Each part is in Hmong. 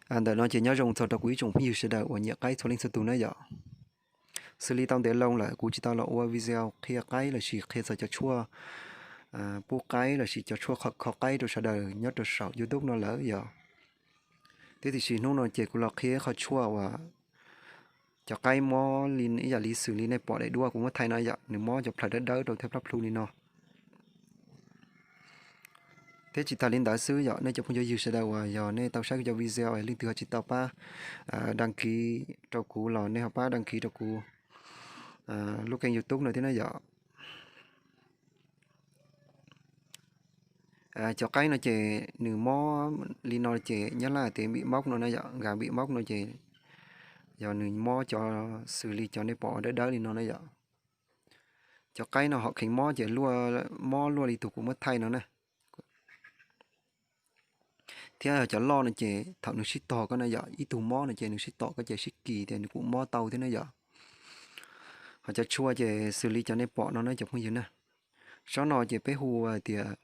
Ntawm no ces nyob zoo txog rau kuv ib tsoom phooj ywg sawv daws uas nyiam qaib txhua leej txhua tus na yom. Xws li tau ntev loo lawm kuv tsis tau los ua video qhia qaib lossis qhia txog cov tshuaj pub qaib lossis cov tshuaj kho qaib rau sawv daws nyob rau saum YouTube no lawm yom. Thiab tiam sis hnub no ces kuv los qhia qhov tshuaj uas cov qaib mob li ib yam li xws li nej pom daim duab kuv muab thaij no yom, nws mob cov plhaws dawb dawb rau thiab plab plhu li no. Thiab tsis tas li ntawd xwb yom, nej cov phooj cov ywg sawv daws uas yog nej tau saib kuv cov video es leej twg ho tsis tau pab dag kiv rau kuv los nej ho pab dag kiv rau kuv lub kênh YouTube no thiab na yom. Cov qaib no ces nws mob li no ces nyab laj tias npim maub no na yom, nkas npim maub no ces yog nws mob cov xws li cov nej pom dawb dawb li no na yom. Cov qaib no hom kheev mob ces mob luaj li tus kuv muab thaij no na. Thiab cov loj no ces thaum nws sib tog koj na yom, ib tug mob no ces nws sib tom koj ces sib kis tias nws kuj mob tau thiab na yom. Ho cov tshuaj ces xws li cov nej pom no na cov phooj ywg na. Tsob no ces peb hu tias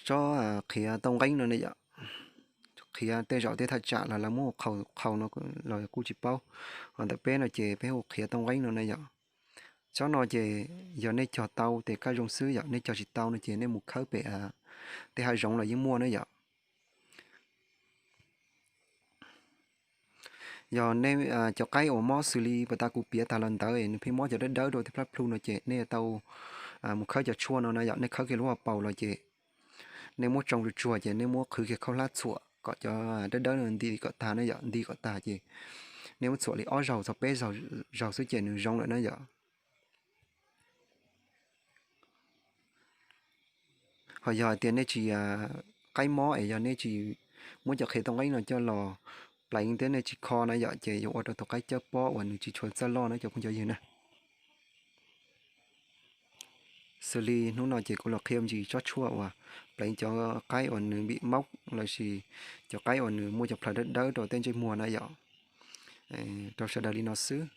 tsob qhiav tau nqeeb no ne yom. Qhiav tej zaum tej thaj tsam los lawv muab ua qhaus no los kuj tsis paub. Ho ntawm peb no ces peb hu qhiav tau nqeeb no na yom. Tsob no ces yog nej cog tau ces kaj zoo xwb yom, nej cog tsis tau no ces nej mus khawb pem tej hav zoov los yeej muaj na yom. Yog nej cov qaib uas mob xws li pas tas kuv piav tas los ntawd nws pheej mob cov dawb dawb rau tej plab plhu no ces nej tau mus khawb cov tshuaj no na yom, nej khawb kiag lub hauv paus los ces nej muab tsoo tsuag tsuag ces nej muab qhwv kiag khaub hlab txhuam kom cov dawb dawb no nti kom tag na yom, nti kom tag ces nej muab txhuam li ob zaug txog peb zaug xwb ces nws zoo lawm na yom. Ho yog hais tias nej tsis qaib mob es yog nej tsis muab cov qhiav tau nqeeb no coj los pleev thiab nej tsis kho na yom, ces yuav ua rau tus qaib cawb pob uas nws tsis tshua txawj loj na cov phooj cov ywg na. Xws li hnub no ces kuv los qhia me ntsis tsob tshuaj uas pleev cov qaib uas nws npim maub lossis cov qaib uas nws muaj cov plhaws dawb dawb rau tej ntsej muag na yom, rau sawv daws li no xwb.